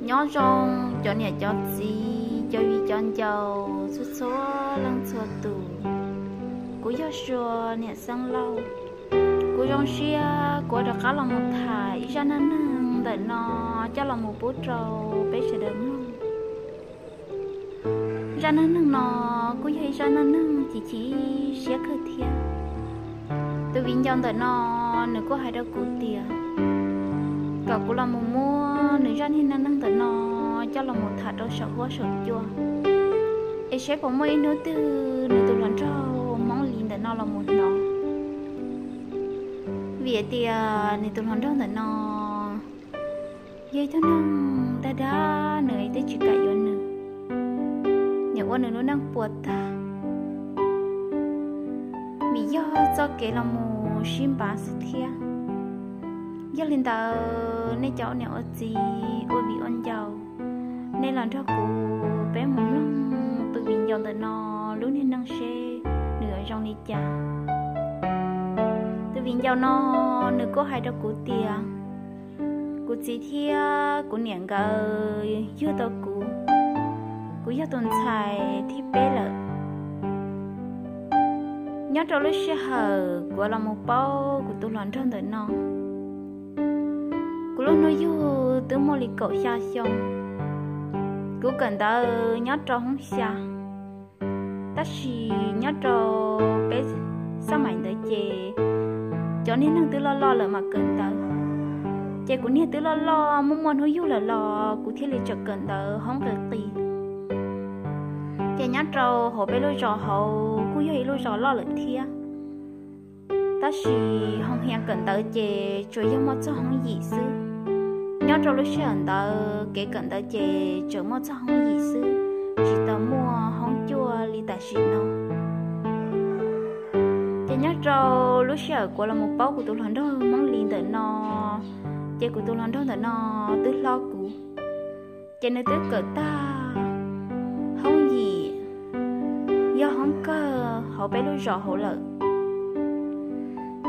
Nyob zoo cov niam cov txiv, cov viv cov ncaus, txhua txhua leej txhua tus. Kuv yog Sua niam Xeeb Lauj. Kuv zoo siab kuv rov qab los mus tham ib zaj neej neeg ntawm no coj los mus pub rau peb sawv daws mloog. Zaj neej neeg no kuj yog ib zaj neej neeg chim chim siab kawg thiab. Tus viv ncaus ntawm no nws kuj hais rau kuv tias kom kuv los mus muab nws zaj niag neej neeg ntawm no coj los mus tham rau saum huab saum cua, es seb puas muaj ib hnub twg nws tus hluas nraug Hmoob Lis ntawm no los mus hnov. Vim tias nws tus hluas nraug ntawm no yog ib tug neeg dag dag, nws twb tsis kam yuav nws, nws ua nws lub neej puas tag vim yog txoj kev los mus sib npav xwb thiab. Yog li ntawd nej cov ua niam ua txiv, ua viv ua ncaus, nej los nrog kuv peb mus mloog tus viv ncaus ntawm no lub niag neej seb nws yuav zoo li cas. Tus viv ncaus no nws kuj hais rau kuv tias kuv txiv thiab kuv niam nkawd yug tau kuv, kuv yog tus ntxhais thib peb lawm. Nyob rau lub sij hawm kuv los mus paub kuv tus hluas nraug ntawm no, kuv lub hnub yug twb muaj li kaum xya xyoo. Kuv kawm ntawv nyob rau hoob xya, tab sis nyob rau peb xab maim ntawd ces cov niag neeg twb loj loj lawm mas kawm ntawv, ces kuv niag twb loj loj muaj muaj hnub yug lawm los kuv thiaj li tseem kawm ntawv hoob qis qis. Ces nyob rau hauv peb lub zos hauv kuj yog ib lub zos loj lawm thiab, tab sis hoo hia kawm ntawv ces tsuas yog muaj txog hoob yim xwb. Nyob rau lub sij hawm ntawd kev kawm ntawv ces tseem muaj txog hoob yim xwb, tsis tau muaj hoob cuaj li tam sim no. Ces nyob rau lub sij hawm kuv los mus paub kuv tus hluas nraug Hmoob Lis ntawm no, ces kuv tus hluas nraug ntawm no twb hlob kuv, ces nws twb kawm tag hoob yim, yog hoob kawg hauv peb lub zos hauv lawm,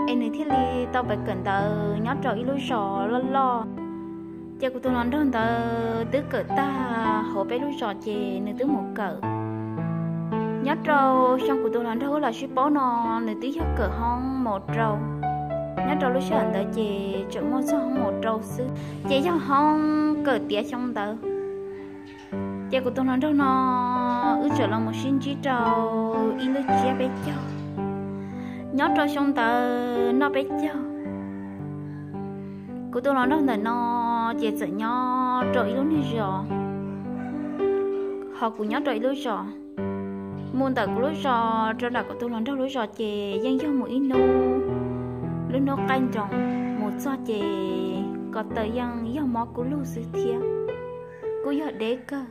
es nws thiaj li tau pais kawm ntawv nyob rau ib lub zos loj loj. Ces kuv tus hluas nraug ntawd twb kawm tag hauv peb lub zos ces nws twb mus kawm. Nyob rau xyoo kuv tus hluas nraug wb los sib paub no, nws twb yog kawm hoob mos rau. Nyob rau lub sij hawm ntawd ces tseem muaj txog hoob mos rau xwb, ces yog hoob kawm tiav xyoo ntawd. Ces kuv tus hluas nraug no wb txawm los mus sib ntsib rau ib lub tsiab peb caug. Nyob rau xyoo ntawd noj peb caug, kuv tus hluas nraug ntawm no ces txawm nyob rau ib lub niag zos, ho kuv nyob rau ib lub zos. Mus ntawm kuv lub zos rau nram kuv tus hluas nraug lub zos ces yeej yog mus ib hnub, lub hnub qaij nroos, mus txog ces ko taw yeej yog mob kub lug xwb thiab, kuj yog deb kawg.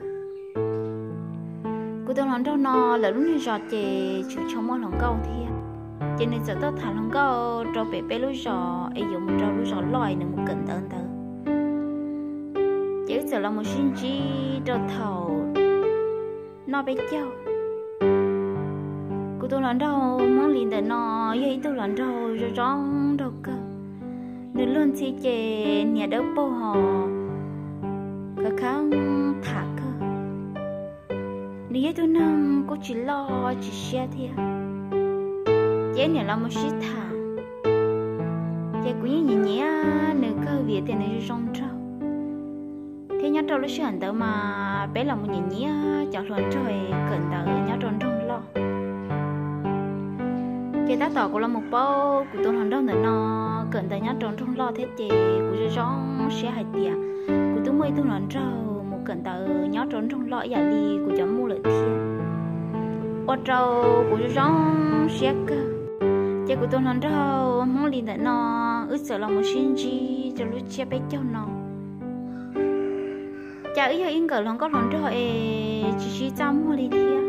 Kuv tus hluas nraug no lawv lub niag zos ces tseem tshuav muaj hluas nkauj thiab, ces nws txawm tuaj tham hluas nkauj rau pem peb lub zos es yuav mus rau lub zos loj es nws mus kawm ntawv ntawd. Ces wb txawm los mus sib ntsib rau thaum noj peb caug. Kuv tus hluas nraug Hmoob Lis ntawm no yog ib tug hluas nraug zoo zoo nraug kawg, nws luag ntxhi ces hniav dawb paug hos khav khav tham kawg. Nws yog ib tug neeg kuj tsis loj tsis siab thiab, ces niam los mus sib tham, ces kuv yeej nyiam nyiam nws kawg vim tias nws zoo zoo nraug. Thiab nyob rau lub sij hawm ntawd mas peb los mus nyiam nyiam cov hluas nraug kawm ntawv nyob rau nroog loj. Ces tab tom kuv los mus paub kuv tus hluas nraug ntawm no kawm ntawv nyob rau nroog loj thiab ces kuv zoo zoo siab hais tias kuv twb muaj ib tug hluas nraug mus kawm ntawv nyob rau nroog loj ib yam li kuv cov muj lawm thiab, ua rau kuv zoo zoo siab kawg. Ces kuv tus hluas nraug Hmoob Lis ntawm no wb txawm los mus sib ntsib rau lub tsiab peb caug no. Cas wb yog ib nkawm hluas nkauj hluas nraug es tsis sib txaj muag li thiab.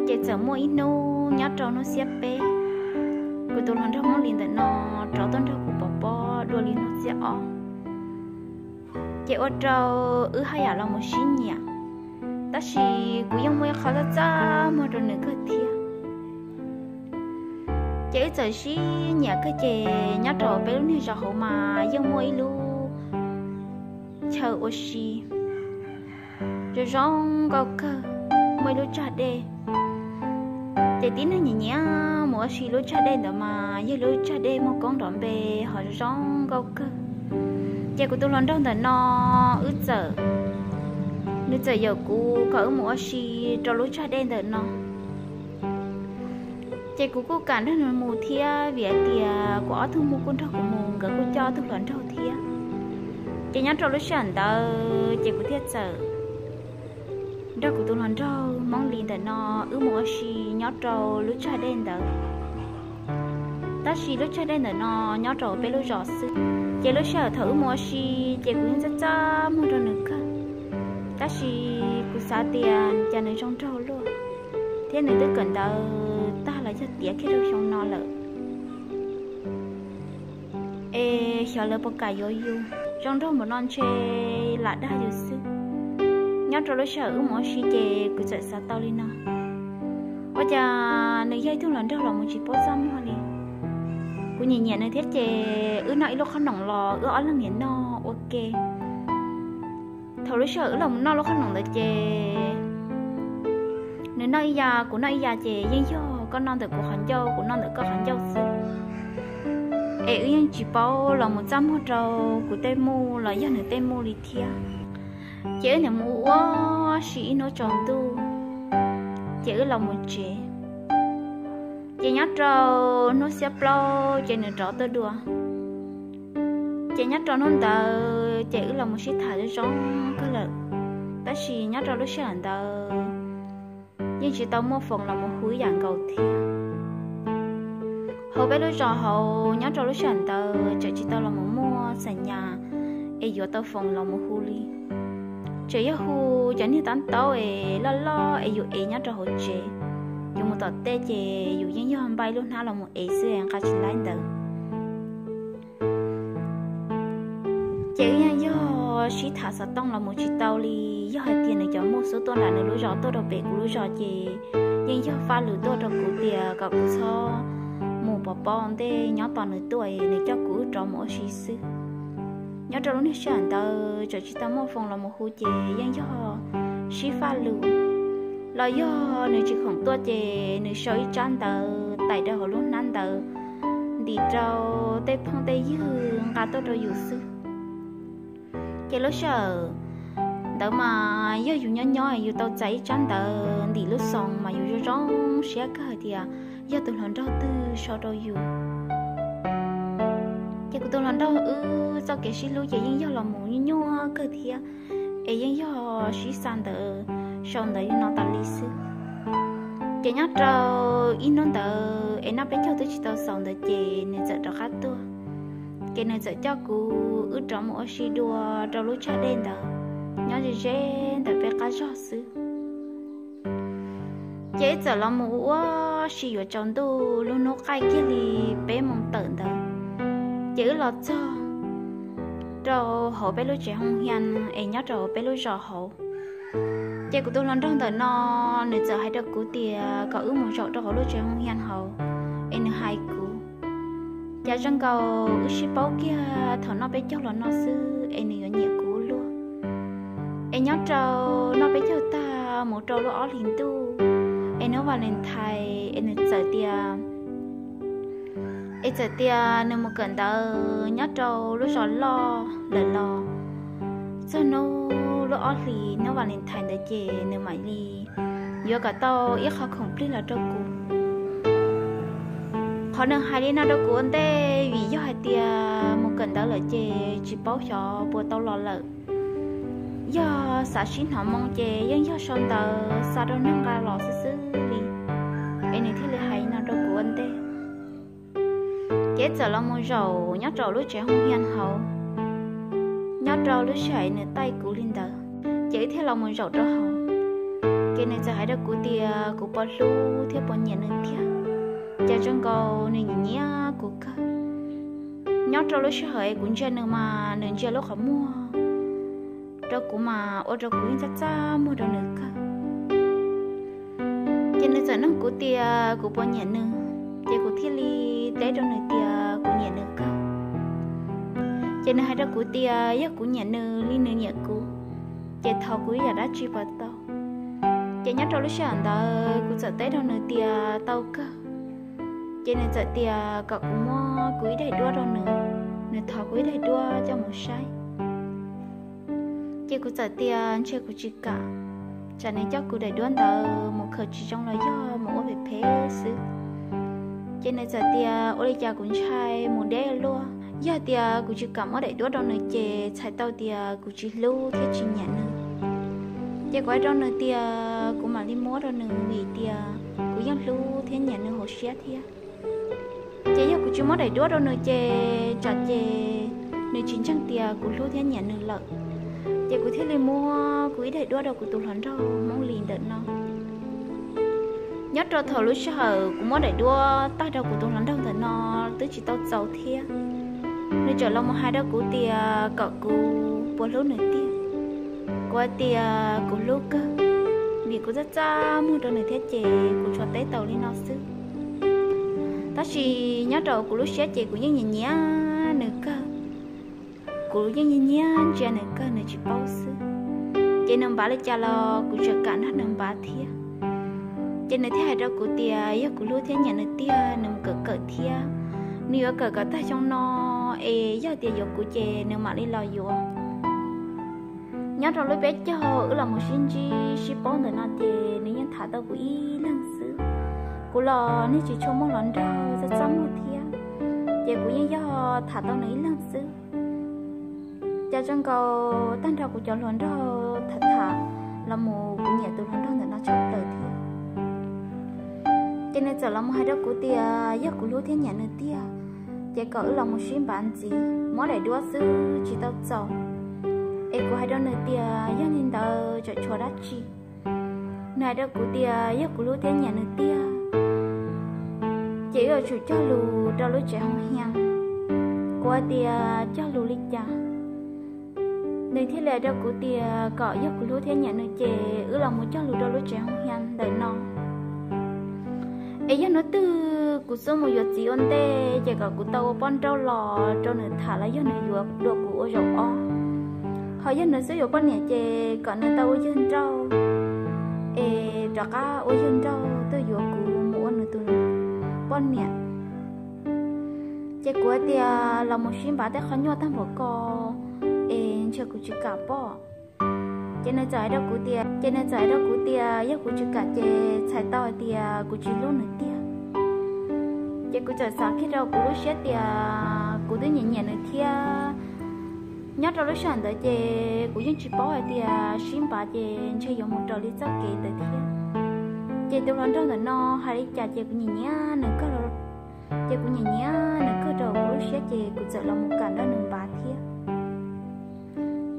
Ces txawm muaj ib hnub nyob rau hnub xiab peb, kuv tus hluas nraug Hmoob Lis ntawm no rov tuaj nrog kuv pov pob dua li hnub xiab ob. Ces ua rau wb haj yam los mus sib nyiam, tab sis kuv yeej muaj ib qho txaj txaj muag rau nws kawg thiab. Ces wb txawm sib nyiam kawg ces nyob rau peb lub niag zos hauv mas yeej muaj ib lub chaw ua si zoo zoo nkauj kawg, muaj ib lub tsag dej. Ces tib neeg nyiam nyiam mus ua si lub tsag dej ntawd mas yog lub tsag dej muaj koob nrov npe ho zoo zoo nkauj kawg. Ces kuv tus hluas nraug ntawm no wb txawm, nws txawm yaum kuv kom wb mus ua si rau lub tsag dej ntawm no. Ces kuv kuj kam nrog nws mus thiab vim hais tias kuv ob tug muam kuj nrog kuv mus, nkawd kuj coj ob tug hluas nraug thiab. Ces nyob rau lub sij hawm ntawd ces kuv thiaj txawm nrog kuv tus hluas nraug Hmoob Lis ntawm no wb mus ua si nyob rau lub tsag dej ntawd. Tab sis lub tsag dej ntawm no nyob rau peb lub zos xwb. Ces lub sij hawm thaum wb mus ua si ces kuv yeej txaj txaj muag rau nws kawg. Tab sis kuv xav tias cas nws zoo nraug luaj, thiab nws twb kawm ntawv tag los yog tiav kiag rau xyoo no lawm. Es xyov lawv puas kam yuav yus, zoo nraug npaum no ntshe lam dag yus xwb. Nyob rau lub sij hawm wb mus ua si ces kuv txawm xav tau li no, ua cas nws yog ib tug hluas nraug los mus tsis paub txaj muag li. Kuv nyiam nyiam nws thiab ces wb noj ib lub qhob noom los wb ob leeg niam noj ua ke. Thaum lub sij hawm wb los mus noj lub qhob noom ntawd ces nws noj ib yam kuv noj ib yam ces yeej yog koj noj ntawm kuv qhov ncauj kuv noj ntawm koj qhov ncauj xwb. Es wb yeej tsis paub los mus txaj muag rau kuv tej muj los yog nws tej muj li thiab. Ces wb niam mus ua si ib hnub tsaus ntuj, ces wb los mus tsev. Ces nyob rau hnub xiab plaub ces nws rov tuaj dua. Ces nyob rau hnub ntawd ces wb los mus sib tham zoo zoo kawg lawm. Tab sis nyob rau lub sij hawm ntawd yeej tsis tau muaj foos los mus hu ib yam nkaus thiab. Hauv peb lub zos hauv nyob rau lub sij hawm ntawd tseem tsis tau los mus muaj xam nyas es yuav tau foos los mus hu li. Tseem yog hu cov niag tab taub es loj loj es yus ev nyob rau hauv tsev. Yus mus tom tej ces yus yeej yog npaj ib lub hnab los mus ev xwb es nqa tsis laib ntawd. Ces wb yeej yog sib tham xov tooj los mus tsis tau li. Yog hais tias nws cov muj xub tuaj nram nws lub zos tuaj rau pem kuv lub zos ces yeej yog faj lus tuaj rau kuv tias kom kuv txhob mus pov pob ntej nyob tos nws tuaj es nws coj kuv wb rov mus ua si xwb. Nyob rau lub niag sij hawm ntawd tseem tsis tau muaj foos los mus hu ces yeej yog sib faj lus, los yog nws tsis khoom tuaj ces nws sau ib tsab ntawv tais rau hauv lub hnab ntawv ntim rau tej phooj tej ywg nqa tuaj rau yus xwb. Ces lub sij hawm ntawd mas yog yus nyob nyob yus tau txais ib tsab ntawv ntim lub xoo mas yus zoo zoo siab kawg hais tias yog tus hluas nraug twg sau rau yus. Ces kuv tus hluas nraug wb txoj kev sib hlub ces yeej yog los mus nyuaj nyuaj kawg thiab, es yeej yog sib xa ntawv sau ntawv li no tas li xwb. Ces nyob rau ib hnub ntawd es noj peb caug twb tsis tau xaus ntawd ces nws txawm rov qab tuaj. Ces nws txawm coj kuv wb rov mus ua si dua rau lub tsag dej ntawd, nyob ze ze ntawm peb qab zog xwb. Ces wb txawm los mus ua si yuav tsaus ntuj lub hnub qaij kiag li peb moos tawm ntawd, ces wb los txog rau hauv peb lub tsev hoo hia es nyob rau hauv peb lub zos hauv. Ces kuv tus hluas nraug ntawm no nws txawm hais rau kuv tias kom wb mus zaum rau hauv lub tsev hoo hia hauv, es nws hais kuv. Cas zoo nkaus wb sib paub kiag thaum noj peb caug los no xwb es nws yuav nyiam kuv luaj. Es nyob rau noj peb caug tag mus rau lub ob hlis ntuj, es hnub Valentine es nws txawm tias, es txawm tias nws mus kawm ntawv nyob rau lub zos loj lawm los txog hnub lub ob hlis hnub Valentine ntawd ces nws mam li yuav kom tau ib qho khoom plig los rau kuv. Qhov nws hais li no rau kuv ua ntej vim yog hais tias mus kawm ntawv lawm ces tsis paub xyov puas tau los lawm. Yog xav sib hnov moo ces yeej yog sau ntawv xa rau neeg nqa los xwb xwb li, es nws thiaj li hais no rau kuv ua ntej. Ces txawm los mus zaum nyob rau lub tsev hoo hia hauv, nyob rau lub sij hawm nws taij kuv li ntawd, ces wb thiaj los mus zaum rau hauv. Ces nws txawm hais rau kuv tias kuv puas hlub thiab puas nyiam nws tiag, ces zoo nkaus nws nyiam nyiam kuv kawg. Nyob rau lub sij hawm es kuv ntsia nws mas nws ntsia lub qhov muag rau kuv mas ua rau kuv yeej txaj txaj muag rau nws kawg. Ces nws txawm nug kuv tias kuv puas nyiam nws, ces kuv thiaj li teb rau nws tias kuv nyiam nws kawg. Ces nws hais rau kuv tias yog kuv nyiam nws li nws nyiam kuv, ces thov kuv ib yam dab tsi puas tau. Ces nyob rau lub sij hawm ntawd kuv txawm teb rau nws tias tau kawg. Ces nws txawm tias kom kuv muab kuv ib daim duab rau nws, nws thov kuv ib daim duab coj mus saib. Ces kuv txawm tias ntshe kuv tsis kam, tsam nws coj kuv daim duab ntawd mus khaws tsis zoo los yog mus ua phem phem xwb. Ces nws txawm tias ua li cas kuv ntshai mus deb luaj, yog tias kuv tsis kam muab daim duab rau nws ces txhais tau tias kuv tsis hlub thiab tsis nyiam nws. Ces kuv hais rau nws tias kuv mam li muab rau nws vim tias kuv yeej hlub thiab nyiam nws hauv siab thiab. Ces yog kuv tsis muab daim duab rau nws ces tsam ces nws tsis ntseeg tias kuv hlub thiab nyiam nws lawm. Ces kuv thiaj li muab kuv ib daim duab rau kuv tus hluas nraug Hmoob Lis ntawm no. Nyob rau thaum lub sij hawm kuv muab daim duab tag rau kuv tus hluas nraug ntawm no twb tsis tau txaus thiab, nws txawm los mus hais rau kuv tias kom kuv puas hlub nws tiag. Kuv hais tias kuv hlub kawg, vim kuv txaj txaj muag rau nws thiab ces kuv tsuas teb tau li no xwb. Tab sis nyob rau kuv lub siab ces kuv yeej nyiam nyiam nws kawg, kuv yeej nyiam nyiam ntsia nws kawg, nws tsis paub xwb. Ces nws npav li cas los kuv tseem kam nrog nws npav thiab. Ces nws thiaj hais rau kuv tias yog kuv hlub thiab nyiam nws tiag nws mus kawm kawm thiab, nws yuav kawm kom tag xyoo no, es yog tias yuav kuv ces nws mam li los yuav. Nyob rau lub peb caug wb los mus sib ntsib sib paub ntawm no ces nws yeej tham tau kuv ib leeg xwb. Kuv los niag tsis tshua muaj hluas nraug, txaj txaj muag thiab, ces kuv yeej yog tham tau nws ib leeg xwb. Cas zoo nkaus tag nrho kuv cov hluas nraug tham tham los mus kuv nyiam tus hluas nraug ntawm no tshaj plaws thiab. Ces nws txawm los mus hais rau kuv tias yog kuv hlub thiab nyiam nws tiag, ces kom wb los mus sib npav ntxiv, muab daim duab xwb tsis tau txaus. Es kuv hais rau nws tias yog li ntawd tseem tshuav dab tsi? Nws hais rau kuv tias yog kuv hlub thiab nyiam nws tiag, ces wb yuav tsum cog lus rau lub tsev hoo hia. Kuv hais tias cog lus li cas? Nws thiaj li hais rau kuv tias kom yog kuv hlub thiab nyiam nws ces wb los mus cog lus rau lub tsev hoo hia ntawm no. Es yog hnub twg kuv xub mus yuav txiv ua ntej ces kom kuv tau ua poj nrauj los rau nws tham los yog nws yuav dua kuv ua zaum ob. Ho yog nws xub yuav poj niam ces kom nws tau ua yawg nrauj, es rov qab ua yawg nrauj tuaj yuav kuv mus ua nws tus poj niam. Ces kuv hais tias los mus sib npav tej qhov nyuaj tag npaum ko, es ntshe kuv tsis kam pom. Ces nws txawm hais rau kuv tias, ces nws txawm hais rau kuv tias yog kuv tsis kam ces txhais tau hais tias kuv tsis hlub nws tiag. Ces kuv txawm xav kiag rau kuv lub siab tias kuv twb nyiam nyiam nws thiab. Nyob rau lub sij hawm ntawd ces kuv yeej tsis paub hais tias sib npav ces ntshe yuav mus raws li txoj kev ntawd thiab. Ces tus hluas nraug ntawm no hais li cas ces kuv nyiam nyiam nws kawg, ces kuv nyiam nyiam nws kawg rau kuv lub siab ces kuv txawm los mus kam nrog nws npav thiab.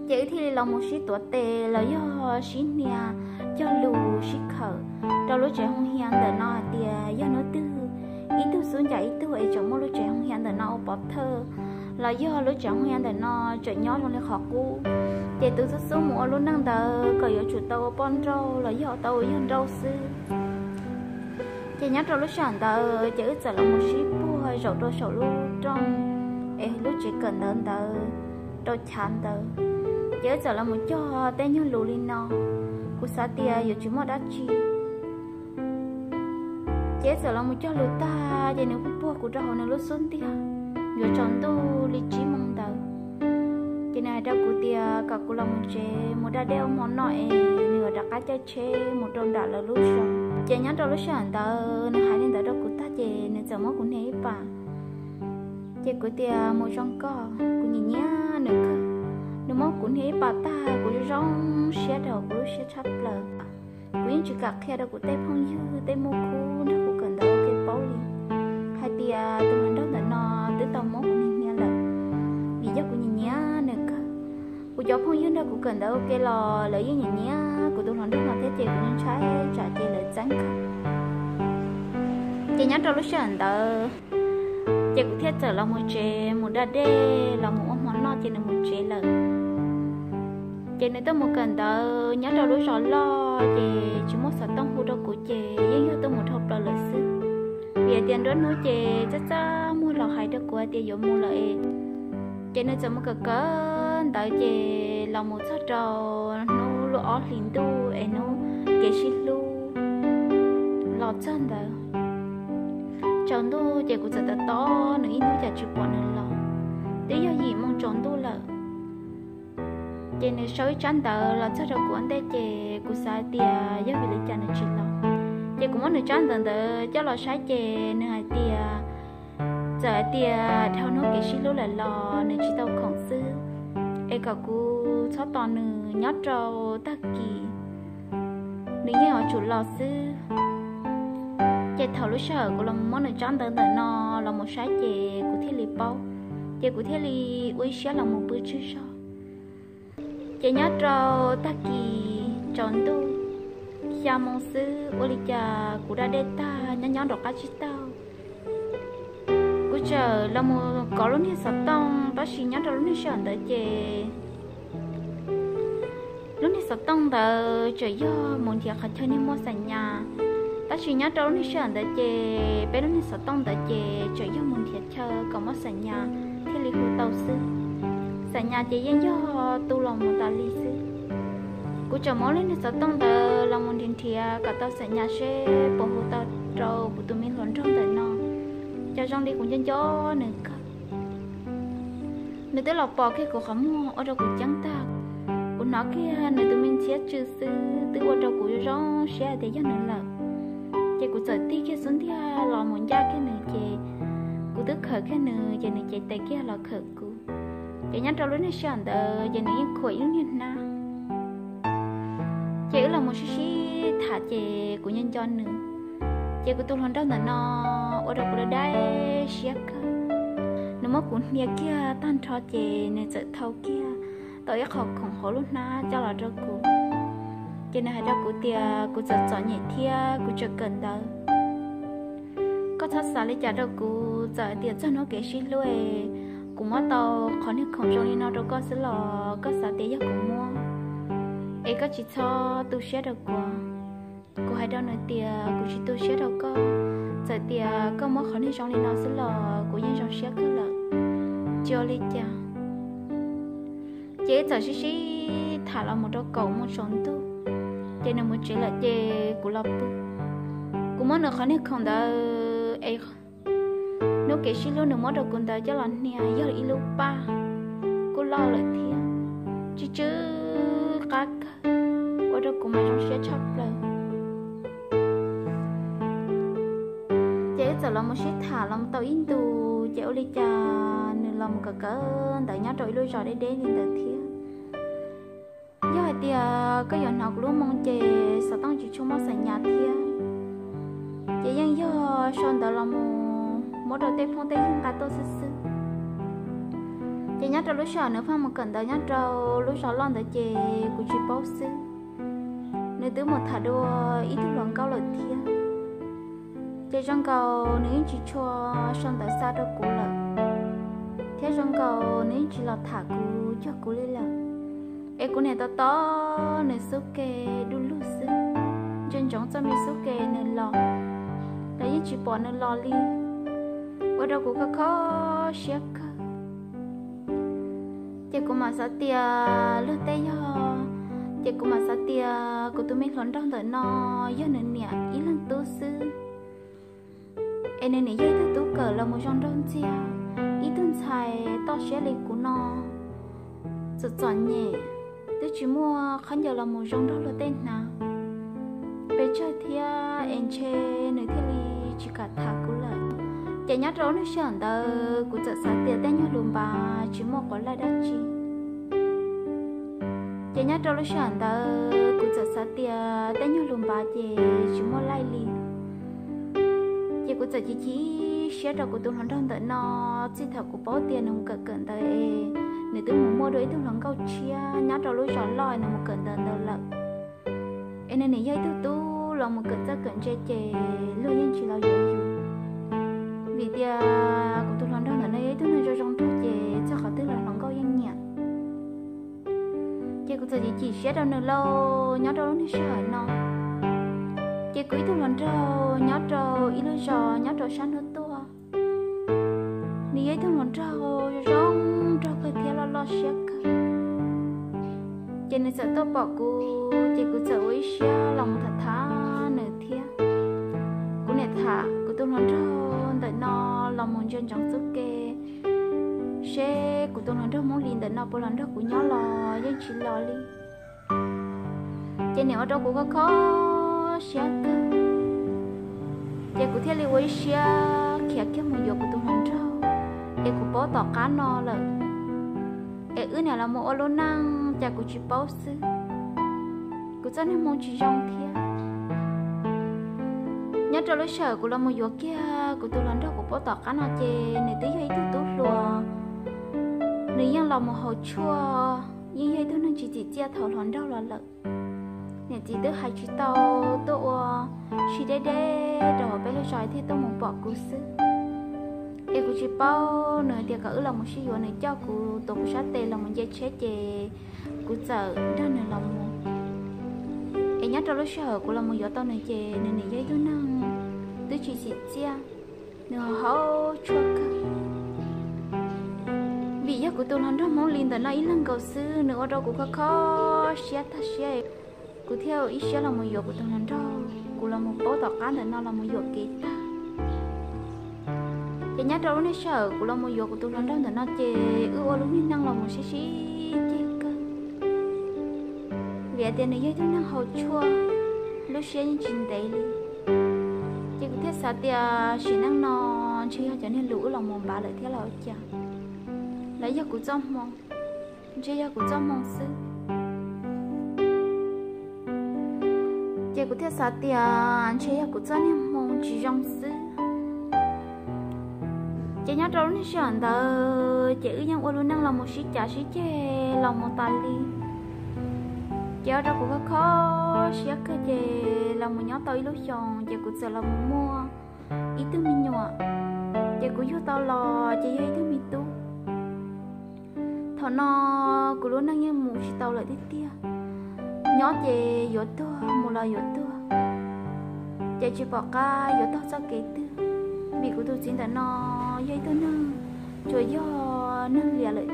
Ces wb thiaj li los mus sib tuav tes los yog sib hnia, cog lus sib khawm rau lub tsev hoo hia ntawm no hais tias yog hnub twg ib tug xub ncaim ib tug es tseem muaj lub tsev hoo hia ntawm no ua pov thawj, los yog lub tsev hoo hia ntawm no tseem nyob zoo li qhov qub, ces tus xub xub mus ua lub neej ntawd kom yuav tsum tau ua poj nrauj los yog tau ua yawg nrauj xwb. Ces nyob rau lub sij hawm ntawd ces wb txawm los mus sib puag zaum rau saum lub rooj, es lub tsev kawm ntawv ntawd, rau chav ntawd. Ces wb txawm los mus cog tej nyuag lus li no, kuv xav tias yuav tsis muaj dab tsi. Ces wb txawm los mus cog lus tag ces nws kuj puag kuv rau hauv nws lub xub ntiag. Yuav tsaus ntuj li tsib moo ntawd, ces nws hais rau kuv tias kom kuv los mus tsev mus da dej ua hmo noj es nws yuav rov qab caij tsheb mus rau nram lawv lub zos. Ces nyob rau lub sij hawm ntawd nws hais li ntawd rau kuv tag ces nws txawm muab kuv hnia ib pas. Ces kuv tias mus zoo koj, kuv nyiam nyiam nws kawg. Nws muab kuv hnia ib pas tag kuv zoo zoo siab rau kuv lub siab tshaj plaws. Kuv yeej tsis kam qhia rau kuv tej phooj ywg tej muaj khub nrog kuv kawm ntawv ua ke paub li hais tias tus hluas nraug ntawm no twb tau muab kuv hnia hnia lawm, vim yog kuv nyiam nyiam nws kawg. Kuv cov phooj ywg nrog kuv kawm ntawv ua ke los lawv yeej nyiam nyiam kuv tus hluas nraug no thiab ces kuv ntshai tsam ces lawv txeeb kawg. Ces nyob rau lub sij hawm ntawd ces kuv thiaj txawm los mus tsev mus da dej los mus ua hmo noj ces nws mus tsev lawm. Ces nws tuaj mus kawm ntawv nyob rau lub zos loj ces tsis muaj xov tooj hu rau kuv ces yeej yog tuaj mus dhau plaws lawm xwb. Vim hais tias nruab hnub ces txaj txaj muag los hais rau kuv hais tias yuav mus lawm es Ces nws txawm mus kawm kawm ntawv ces los mus txog rau hnub lub ob hlis ntuj es hnub kev sib hlub los txog ntawd. Tsaus ntuj ces kuv txawm tos tos nws ib hnub cas tsis pom nws los, twb yog yim moo tsaus ntuj lawm. Ces nws sau ib tsab ntawv los txog rau kuv ua ntej ces kuv xav hais tias yog vim li cas nws tsis los. Ces kuv muab nws tsab ntawv ntawd coj los saib ces nws hais tias txawm hais tias dhau hnub kev sib hlub lawm los nws tsis tau khoom xwb, es kom kuv txhob tos nws nyob rau tag kis, nws yeej yuav tsum los xwb. Ces thaum lub sij hawm kuv los muab nws tsab ntawv ntawm no los mus saib ces kuv thiaj li paub, ces kuv thiaj li ua ib siab los mus pw tsawg zog. Ces nyob rau tag kis tsaus ntuj xya moo xwb ua li cas kuv da dej tag nyob nyob nraum qab tsib taug, kuv txawm los mus kov lub niag xov tooj, tab sis nyob rau lub niag sij hawm ntawd ces lub niag xov tooj ntawd txawm yog mus nrhiav qhov chaw niag muaj xam nyas, tab sis nyob rau lub niag sij hawm ntawd ces peb lub niag xov tooj ntawd ces txawm yog mus nrhiav chaw kom muaj xam nyas thiaj li hu tau xwb. Xam nyas ces yeej yog tu los mus tas li xwb. Kuv txawm muab lub niag xov tooj ntawd los mus nrhiav nrhiav kom tau xam nyas seb puas hu tau rau kuv tus me hluas nraug ntawm no, cas zoo li kuv nco nco nws kawg. Nws twb los pom kiag kuv qhov muag ua rau kuv ceeb tag. Kuv hnov kiag nws tus me ntxhiab tsw xwb twb ua rau kuv zoo siab hais tias yog nws lawm. Ces kuv txawm tig kiag xub ntiag los mus ncaj kiag nws ces kuv twb khawm kiag nws ces nws cev tes kiag los khawm kuv. Ces nyob rau lub niag sij hawm ntawd ces nws yeej khuam ib lub niag hnab. Ces wb los mus sib sib tham ces kuv nco nco nws. Ces kuv tus hluas nraug ntawm no ua rau kuv dai dai siab kawg. Nws muab kuv hnia kiag tag nrho ces nws txawm thau kiag tau ib qho khoom hauv lub hnab coj los rau kuv. Ces nws hais rau kuv tias kuv txom txom nyem thiab kuv tseem kawm ntawv. Koj txhob xav li cas rau kuv, txawm hais tias txog hnub kev sib hlub es kuv muab tau qhov niag khoom zoo li no rau koj xwb los koj xav tias yog kuv muab, es koj tsis txhob tu siab rau kuv. Kuv hais rau nws tias kuv tsis tu siab rau koj, txawm tias koj muab qhov niag zoo li no xwb los kuv yeej zoo siab kawg lawm, tsis ua li cas. Ces wb txawm sib sib tham los mus rau kaum moo tsaus ntuj, ces nws mus tsev lawm ces kuv los pw. Kuv muab nws qhov niag khoom ntawd es hnub kev sib hlub nws muab rau kuv ntawd coj los hnia, yog ib lub paj kuj loj lawm thiab, tsw tsw qab kawg, ua rau kuv mas zoo siab tshaj plaws. Ces wb txawm los mus sib tham los tau ib ntus ces ua li cas nws los mus kawm kawm ntawv nyob rau ib lub zos deb deb li ntawd thiab. Yog hais tias koj yuav hnov kuv lub moo ces xov tooj tsis tshua muaj xam nyas thiab, ces yeej yog sau ntawv los mus muab rau tej phooj tej ywg nqa tuaj xwb xwb. Ces nyob rau lub sij hawm nws pheej mus kawm ntawv nyob rau lub zos loj ntawd ces kuv tsis paub xwb, nws twb mus tham dua ib tug hluas nkauj lawm thiab. Ces zoo nkaus nws yeej tsis tshua sau ntawv xa rau kuv lawm, thiab zoo nkaus nws yeej tsis los tham kuv cuag kuv li lawm. Es kuv niam tos tos nws xub ke du lug xwb, ntsia ntsoov txoj me xub ke nws los, los yeej tsis pom nws los li, ua rau kuv kho kho siab kawg. Ces kuv mam xav tias luag tej yog, ces kuv mam xav tias kuv tus me hluas nraug ntawm no yog nws niam ib leeg tub xwb, es nws niam yog ib tug tub kawm los mus zoo nraug ntxiag, ib tug ntxhais toj siab li kuv no, txom txom nyem, twb tsis muaj khaub ncaws los mus zoo nraug luag tej hnav, pes tsawg thiab es ntshe nws thiaj li tsis kam tham kuv lawm. Ces nyob rau lub sij hawm ntawd kuv txawm xav tias tej nyuag lus npav tsis muaj quav laij dab tsi. Ces nyob rau lub sij hawm ntawd kuv txawm xav tias tej nyuag lus npav ces tsis muaj laij li. Ces kuv txawm chim chim siab rau kuv tus hluas nraug ntawm no, txij thaum kuv paub tias nws mus kawm kawm ntawv es nws twb mus muaj dua ib tug hluas nkauj tshiab nyob rau lub zos loj nws mus kawm ntawv ntawd lawm. Es nws nim yog ib tug tub los mus kawm txawj kawm ntse ces luag yeej tsis los yuav yus. Vim tias kuv tus hluas nraug ntawm no yog ib tug neeg zoo zoo nraug ces txog qhov twg los hluas nkauj yeej nyiam. Ces kuv txawm chim chim siab rau nws lauj, nyob rau lub niag sij hawm no. Ces kuv ib tug hluas nraug nyob rau ib lub zos nyob rau sab hnub tuaj, nws yog ib tug hluas nraug zoo nraug siab kawg. Ces nws txawm tuaj pom kuv ces kuv txawm ua ib siab los mus tham tham nws thiab. Kuv niam tham kuv tus hluas nraug ntawm no los mus ntsia ntsoov txuj ke seb kuv tus hluas nraug Hmoob Lis ntawm no puas los nrog kuv nyob los yeej tsis los li. Ces niam ua rau kuv kho kho siab kawg. Ces kuv thiaj li ua ib siab khiav kiag mus yuav kuv tus hluas nraug, es kuv paub tom qab no lawm, es wb niam los mus ua lub neej cas kuv tsis paub xwb. Kuv txoj niag hmoo tsis zoo thiab. Nyob rau lub sij hawm kuv los mus yuav kiag kuv tus hluas nraug kuv paub tom qab no ces nws twb yog ib tug tub hluas, nws yeej los mus haus tshuaj, yeej yog ib tug neeg tsis txim txiaj thaum hluas nraug los lawm. Niam txiv twb hais tsis tau, tuaj ua si deb deb rau hauv peb lub zos thiaj tuaj mus pom kuv xwb. Es kuv tsis paub nws tias kom wb los mus sib yuav, nws coj kuv tuav kuv sab tes los mus nce tsheb ces kuv txawm nrog nws los mus. Es nyob rau lub sij hawm kuv los mus yuav tau nws ces nws nim yog ib tug neeg twb tsis txim txiaj, nws haus tshuaj kawg. Vim yog kuv tus hluas nraug Hmoob Lis ntawm no ib leeg nkaus xwb, nws ua rau kuv kho kho siab tag siab. Kuv thiaj ua ib siab los mus yuav kuv tus hluas nraug kuv los mus paub tom qab ntawm no los mus yuam kev tag. Ces nyob rau lub niag sij hawm kuv los mus yuav kuv tus hluas nraug ntawm no ces wb ua lub niag neej los mus sib sib ceg kawg, vim hais tias nws yog ib tug neeg haus tshuaj, lub siab yeej tsis ntev li. Ces kuv thiaj xav tias sim neej no ntshe yog cov niag lus wb los mus npav lawm thiab los ua cas, los yog kuv txoj hmoo, ntshe yog kuv txoj hmoo xwb. Ces kuv thiaj xav tias ntshe yog kuv txoj niag hmoo tsis zoo xwb. Ces nyob rau lub niag sij hawm ntawd ces wb yeej ua lub neej los mus sib cav sib ceg los mus tas li. Ces ua rau kuv kho kho siab kawg ces los mus nyob tau ib lub xyoos ces kuv txawm los mus muaj ib tug me nyuam, ces kuv yug tau los ces yog ib tug me tub. Thaum no kuv lub neej yeej mus tsis tau lawm tiag tiag, nyob ces yuav tuag mus los yuav tuag, ces tsis pom qab yuav taug txoj kev twg, vim kuv tus txiv ntawm no yog ib tug neeg tsuas yog neeg liam lawm,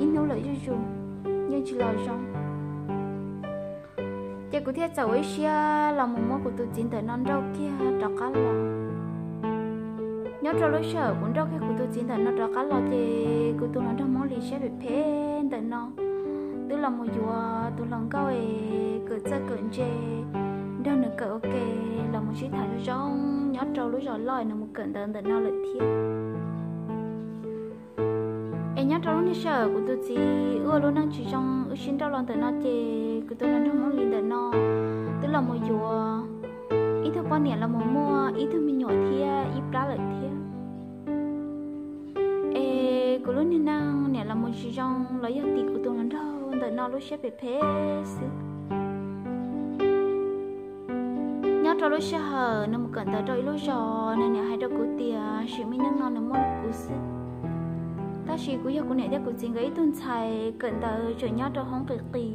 ib hnub lawm zuj zus, yeej tsis los zoo. Ces kuv thiaj txawm ua ib siab los mus muab kuv tus txiv ntawm no nrauj kiag rov qab los. Nyob rau lub sij hawm kuv nrauj kiag kuv tus txiv ntawm no rov qab los ces kuv tus hluas nraug Hmoob Lis siab phem phem ntawm no twb los mus yuav tus hluas nkauj es kawm txawj kawm ntse, nrog nws kawm ua ke los mus sib tham zoo zoo nyob rau lub zos loj nws mus kawm ntawv ntawm no lawm thiab. Es nyob rau lub niag sij hawm kuv tus txiv wb ua lub neej tsis zoo wb sib nrauj los ntawm no ces kuv tus hluas nraug Hmoob Lis ntawm no twb los mus yuav ib tug poj niam los mus muaj ib tug me nyuam thiab ib plab lawm thiab. Es kuv lub niag neej niam los mus tsis zoo los yog tim kuv tus hluas nraug ntawm no lub siab phem phem xwb. Nyob rau lub sij hawm nws mus kawm ntawv rau ib lub zos, nws niam hais rau kuv tias sim me neej no nws muaj kuv xwb. Tab sis kuv yog kuv niam thiab kuv txiv nkawd ib tug ntxhais kawm ntawv tseem nyob rau hoob qis qis,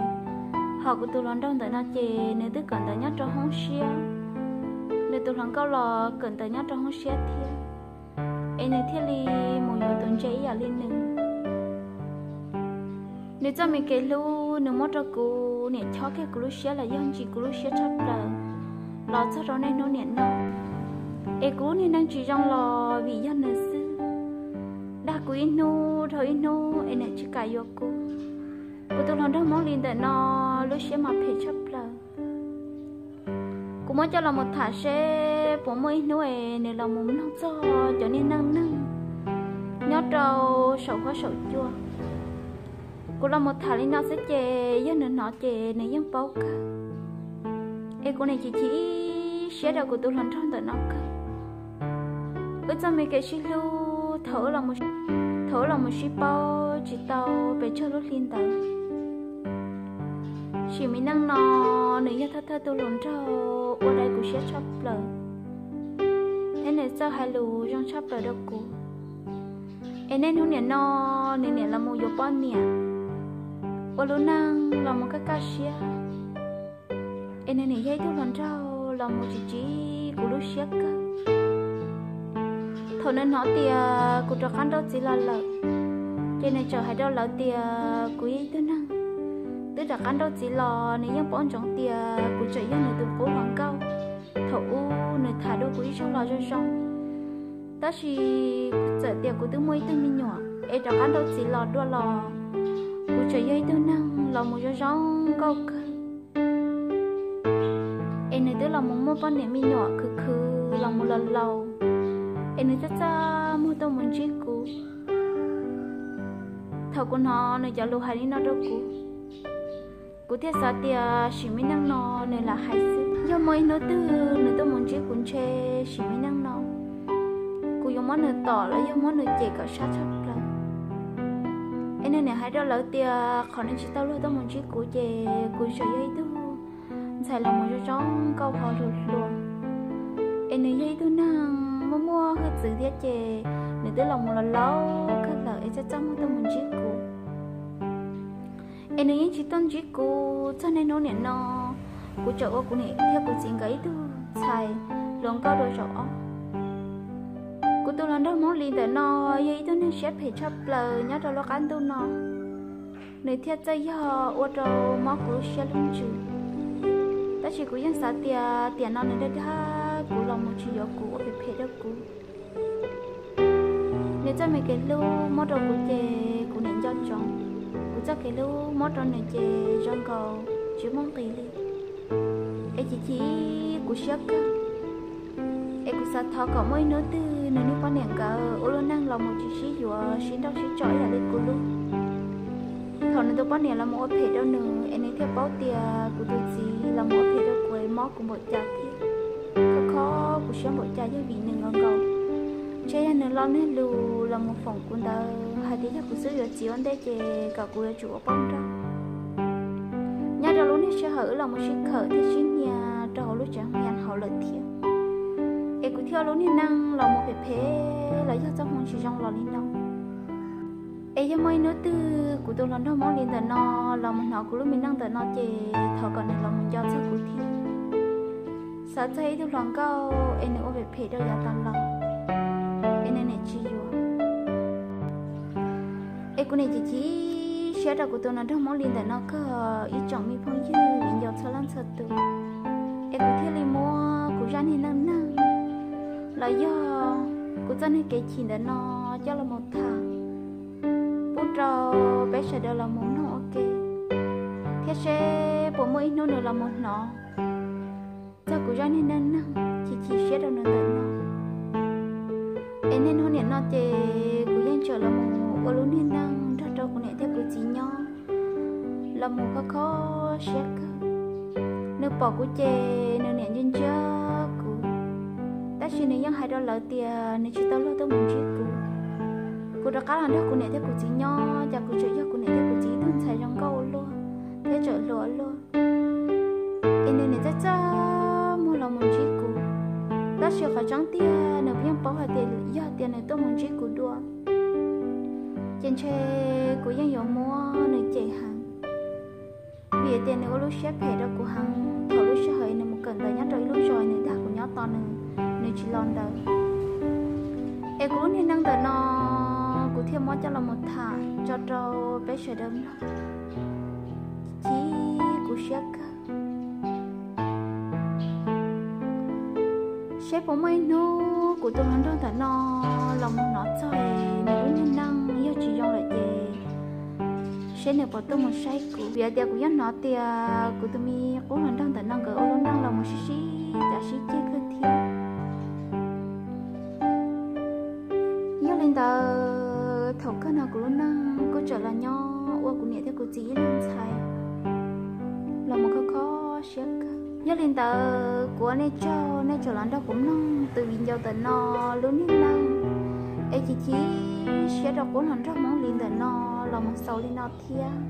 ho kuv tus hluas nraug ntawm no ces nws twb kawm ntawv nyob rau hoob siab, nws tus hluas nkauj los kawm ntawv nyob rau hoob siab thiab, es nws thiaj li mus yuav tus ntse ib yam li nws. Nws txoj me kev hlub nws muab rau kuv niam chob kiag kuv lub siab los yog ntsim kuv lub siab tshaj plaws los txog rau niaj hnub niam no. Es kuv lub niag neej tsis zoo los vim yog nws xwb. Dag kuv ib hnub dhau ib hnub es nws tsis kam yuav kuv. Kuv tus hluas nraug Hmoob Lis ntawm no lub siab mas phem tshaj plaws. Kuv muab coj los mus tham seb puas muaj ib hnub es nws los mus mloog txog cov niag neej neeg nyob rau saum huab saum cua. Kuv los mus tham li no xwb ces yog nws hnov ces nws yeej paub kawg. Es kuv nim chim chim ib siab rau kuv tus hluas nraug ntawm no kawg. Wb txoj me kev sib hlub thaum wb los mus sib paub tsis tau pes tsawg lub hli ntawd, sim me neej no nws yog thawj thawj tus hluas nraug ua dai kuv siab tshaj plaws, thiab nws txawj hais lus zoo tshaj plaws rau kuv. Es niaj hnub niam no nws niam los mus yuav poj niam, ua lub neej los mus kaj kaj siab, es nws niam yog ib tug hluas nraug los mus tsis tsiv kuv lub siab kawg. Thaum nws hnov tias kuv rov qab nrauj txiv los lawm, Ces nws txawm hais rau lawv tias kuv yog ib tug neeg twb rov qab nrauj txiv los, nws yeej paub ntsoov tias kuv tseem yog nws tus qub hluas nkauj thaum ub nws tham dua kuv ib zaug los zoo zoo. Tab sis txawm tias kuv twb muaj ib tug me nyuam es rov qab nrauj txiv los dua los, kuv tseem yog ib tug neeg los mus zoo zoo nkauj kawg. Es nws twb los mus muaj poj niam me nyuam khwv khwv los mus los laus, es nws txaj txaj muag tuaj mus ntsib kuv. Thaum kuv hnov nws cov lus hais li no rau kuv, kuv thiaj xav tias sim me neej no nws lam hais xwb. Yog muaj ib hnub twg nws tuaj mus ntsib kuv ntshe sim me neej no kuv yuav muab nws tom los yog muab nws cem kom sab tshaj plaws. Es nws niam hais rau lawv tias qhov nws tsis tau luag tuaj mus ntsib kuv ces kuv tseem yog ib tug ntxhais los mus zoo zoo nkauj ho hluas hluas. Es nws yog ib tug neeg muaj muaj hwj txwv thiab ces nws twb los mus los laus kawg lawm es txaj txaj muag tuaj mus ntsib kuv. Es nws yeej tsis tuaj ntsib kuv txog niaj hnub niam no, kuv tseem ua kuv niam thiab kuv txiv nkawd ib tug ntxhais hluas nkauj dua zaum ob. Kuv tus hluas nraug Hmoob Lis ntawm no yog ib tug neeg siab phem tshaj plaws nyob rau lub qab ntuj no, nws thiaj txawj yog ua rau mob kuv lub siab lub ntsws. Tab sis kuv yeej xav tias tiam no nws dag dag kuv los mus tsis yuav kuv ua phem phem rau kuv. Nws txoj me kev hlub muab rau kuv ces kuv niam nco ntsoov, kuv txoj kev hlub muab rau nws ces zoo nkaus tsis muaj nqis li. Es chim chim kuv siab kawg. Es kuv xav thov kom muaj ib hnub twg nws niag poj niam nkawd ua lub neej los mus tsis sib yuav sib nrauj sib tso ib yam li kuv lub. Thaum nws tus poj niam los mus ua phem rau nws es nws thiaj paub tias kuv tus txiv los mus ua phem rau kuv es mob kuv npaum cas thiab, kho kho kuv siab npaum cas yog vim nws nkaus nkaus. Ntshe yog nws lo niag lus los mus foom kuv ntawd hais tias yog kuv xub yuav txiv ua ntej ces kom kuv yuav tsum ua poj nrauj. Nyob rau lub niag sij hawm wb los mus sib khawm thiab sib hnia rau hauv lub tsev hnia hauv lawm thiab, es kuv thiaj ua lub niag neej los mus phem phem los yog txoj hmoo tsis zoo los li no. Es yog muaj ib hnub twg kuv tus hluas nraug Hmoob Lis ntawm no los mus hnov kuv lub me neej ntawm no ces thov kom nws los mus nco txog kuv thiab. Xav txog ib tug hluas nkauj es nws ua phem phem rau yav tas los, es nws niam tsis yuav. Es kuv niam chim chim siab rau kuv tus hluas nraug Hmoob Lis ntawm no kawg ib tsoom me phooj ywg viv ncaus txhua leej txhua tus. Es kuv thiaj li muab kuv zaj niag neej neeg los yog kuv txoj niag kev chim ntawm no coj los mus tham pub rau peb sawv daws los mus mloog ua ke, thiab seb puas muaj ib hnub nws los mus hnov txog kuv zaj niag neej neeg chim chim siab rau nws ntawm no. Es niaj hnub niam no ces kuv yeej tseem los mus ua lub niag neej nrog rau kuv niam thiab kuv txiv nyob los mus kho kho siab kawg. Nws pom kuv ces nws niam ntsia ntsia kuv, tab sis nws yeej hais rau lawv tias nws tsis tau luag tuaj mus ntsib kuv. Kuv rov qab los nrog kuv niam thiab kuv txiv nyob ces kuv tseem yog kuv niam thiab kuv txiv ib tug ntxhais zoo nkauj ua luaj thiab tseem hluas ua luaj. Es nws niam txaj txaj muag los mus ntsib kuv, tab sis qhov tseeb tiag nws yeej paub hais tias yog tias nws tuaj mus ntsib kuv dua ces ntshe kuv yeej yuav muab nws cem heev, vim tias nws ua lub siab phem rau kuv heev. Thaum lub sij hawm nws mus kawm ntawv nyob rau ib lub zos nws dag kuv nyob tos nws, nws tsis los ntawd. Es kuv lub niag neej ntawm no kuv thiaj muab coj los mus tham tso rau peb sawv daws mloog. Chim kuv siab kawg. Seb puas muaj ib hnub kuv tus hluas nraug ntawm no los mus hnov txog nws lub niag neej yog tsis zoo lawm ces seb nws puas tuaj mus saib kuv, vim tias kuv yeej hnov tias kuv tus me qub hluas nraug ntawm no nkawd ua lub neej los mus sib sib cav sib ceg kawg thiab. Yog li ntawd thaum kawg no kuv lub neej kuj tseem los nyob ua kuv niam thiab kuv txiv ib leeg ntxhais los mus kho kho siab kawg. Yog li ntawd kuv ua nej tsaug nej tseem los nrog kuv mloog tus viv ncaus ntawm no lub niag neej, es chim chim siab rau qub hluas nraug Hmoob Lis ntawm no los mus xaus li no thiab.